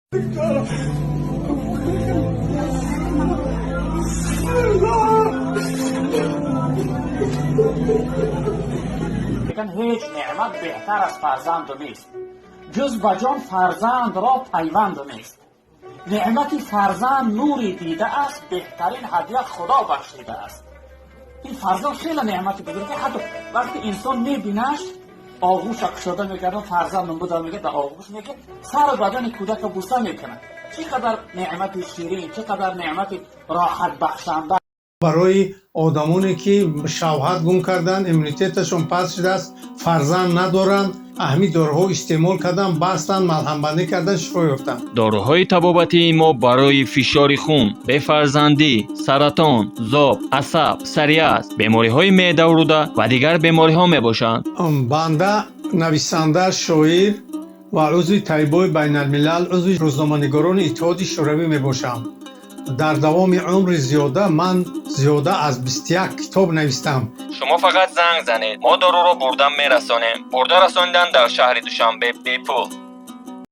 Лекин ҳеҷ неъмат беҳтар аз фарзанду нест, ҷуз ба ҷон фарзандро пайванду нест. Неъмати фарзанд нури дида аст, беҳтарин ҳадя Худо бахшидааст. Ин фарзанд хеле неъмати бузург, ҳатто вақте инсон мебинаш, оғӯша кушода мекард, фарзандам буда мега, дар оғӯш мегирд, сару бадани кӯдакро буса мекунад. Чӣ қадар неъмати ширин, чӣ қадар неъмати роҳатбахшанда. Барои одамоне, ки шавҳат гум карданд, иммунитеташон паст шудааст, фарзанд надоранд, ҳамин доруҳо истеъмол кардан, бастанд, малҳамбандӣ кардан, шифо ёфтанд. Доруҳои табобатии мо барои фишори хун, бефарзандӣ, саратон, зоб, асаб, псориаз, бемориҳои меъдаву рӯда ва дигар бемориҳо мебошанд. Банда нависанда, шоир ва узви Табибони байналмилал, узви рӯзноманигорони Иттиҳоди Шӯравӣ мебошам. Дар давоми умри зиёда ман зиёда аз 21 китоб навистам. Шумо фақат занг занед, мо доруро бурда мерасонем. Бурда расонидан дар шаҳри Душанбе бепул.